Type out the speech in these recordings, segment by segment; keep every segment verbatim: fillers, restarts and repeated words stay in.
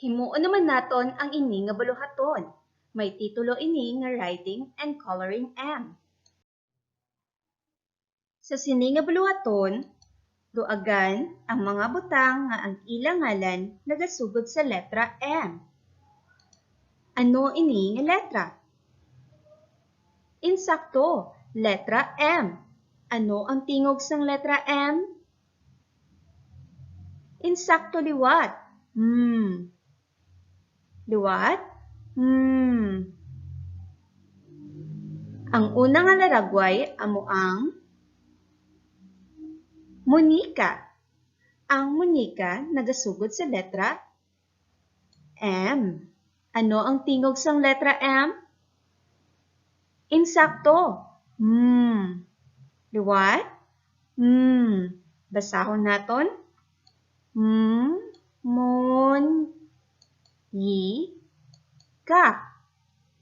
Himuon naman naton ang ini nga buluhaton. May titulo ini nga Writing and Coloring M. Sa sini nga buluhaton, duagan ang mga butang nga ang ila ngalan nagasugod sa letra M. Ano ini nga letra? Insakto, letra M. Ano ang tingog sang letra M? Insakto liwat. Hmm. Liwat? Hmm. Ang una nga laragway amo ang munika. Ang munika nagasugod sa letra M. Ano ang tingog sang letra M? Insakto. Hmm. Liwat? Hmm. Basahon naton. Hmm. Munika.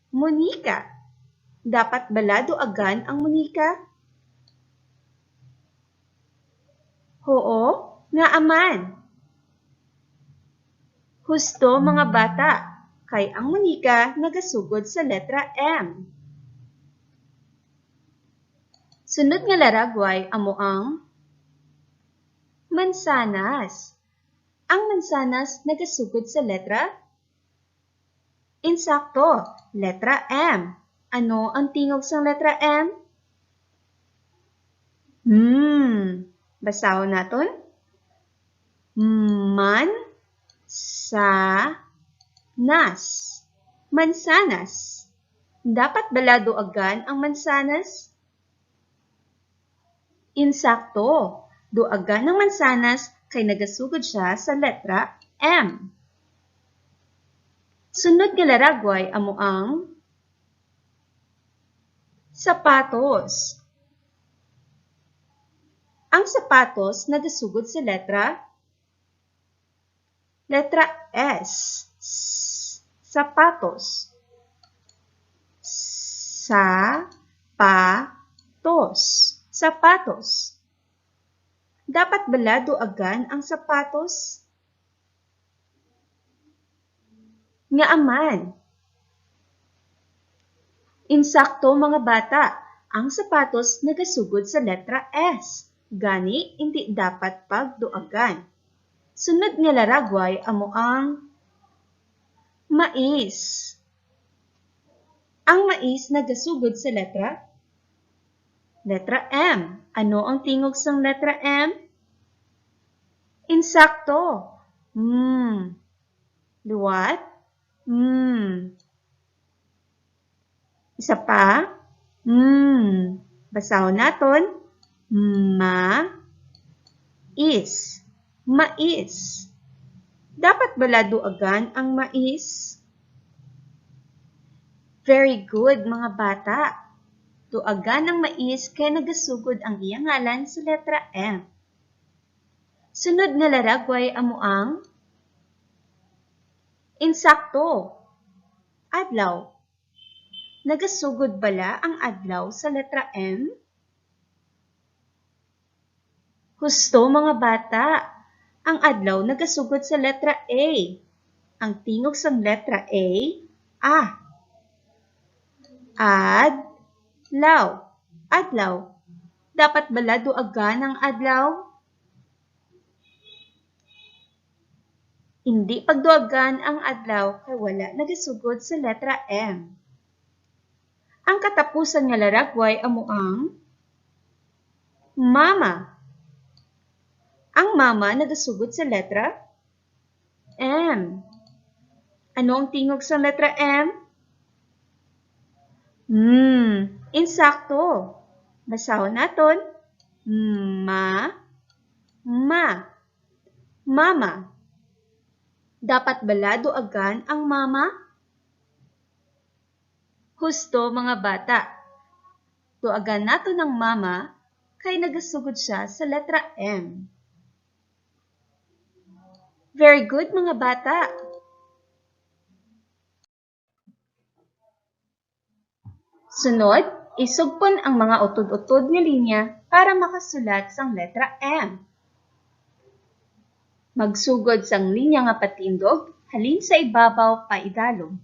Munika. Dapat bala duagan ang munika? Huo, ngaa man. Husto, mga bata, kay ang munika nagasugod sa letra M. Sunod nga laragway amo ang mansanas. Ang mansanas nagasugod sa letra? Insakto, letra M. Ano ang tingog sang letra M? Hmm. Basahon naton. Man, sa, nas. Mansanas. Dapat bala duagan ang mansanas? Insakto. Duagan ang mansanas kay nagasugod siya sa letra M. Sunod nga laragway amo ang sapatos. Ang sapatos nagasugod sa letra, letra S. S-, sapatos. Sa-pa-tos. Sapatos. Dapat bala duagan ang sapatos? Ngaa man. Insakto, mga bata, ang sapatos nagasugod sa letra S. Gani, indi dapat pagduagan. Sunod nga laragway amo ang mais. Ang mais nagasugod sa letra? Letra M. Ano ang tingog sang letra M? Insakto. Hmm. Liwat? Hmm. Isa pa? Hmm. Basahon naton. Mais. Mais. Dapat bala duagan ang mais? Very good, mga bata. Duagan ang mais kay nagasugod ang iya ngalan sa letra M. Sunod nga laragway amo ang insakto. Adlaw. Nagasugod bala ang adlaw sa letra M? Husto, mga bata. Ang adlaw nagasugod sa letra A. Ang tingog sang letra A, a. Adlaw. Adlaw. Dapat bala duagan ang adlaw? Indi pagduagan ang adlaw kay wala nagasugod sa letra M. Ang katapusan nga laragway amo ang mama. Ang mama nagasugod sa letra M. Ano ang tingog sang letra M? Hmm, insakto. Basahon naton. Ma, ma. Mama. Dapat bala duagan ang mama? Husto, mga bata. Duagan naton ang mama kay nagasugod siya sa letra M. Very good, mga bata. Sunod, isugpon ang mga utod-utod nga linya para makasulat sang letra M. Magsugod sang linya nga patindog, halin sa ibabaw paidalom.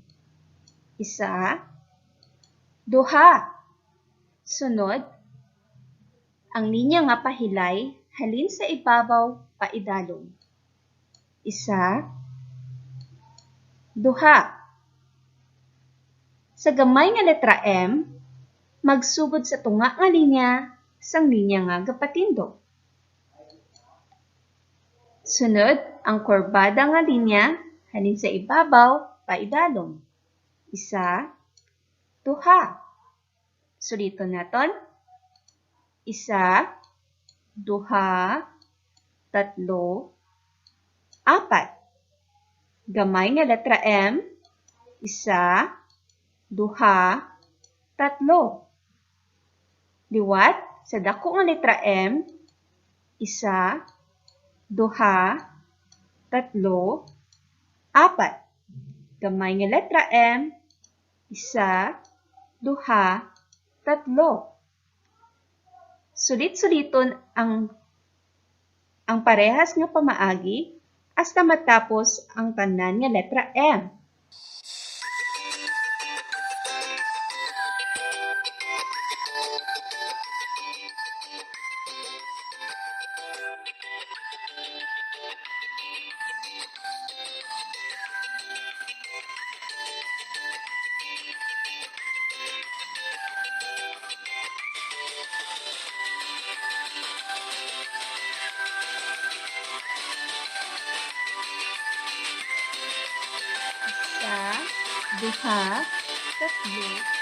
Isa, duha. Sunod, ang linya nga pahilay halin sa ibabaw paidalom. Isa, duha. Sa gamay nga letra M, magsugod sa tunga nga linya sang linya nga gapatindog. Sunod, ang kurbada nga linya halin sa ibabaw paidalom. Isa, duha. Suliton naton. Isa, duha, tatlo, apat. Gamay nga letra M. Isa, duha, tatlo. Liwat, sa dako nga letra M. Isa, duha, tatlo, apat. Gamay nga letra M. Isa, duha, tatlo. Sulit-suliton ang, ang parehas nga pamaagi hasta matapos ang tanan nga letra M. Isa, duha, tatlo,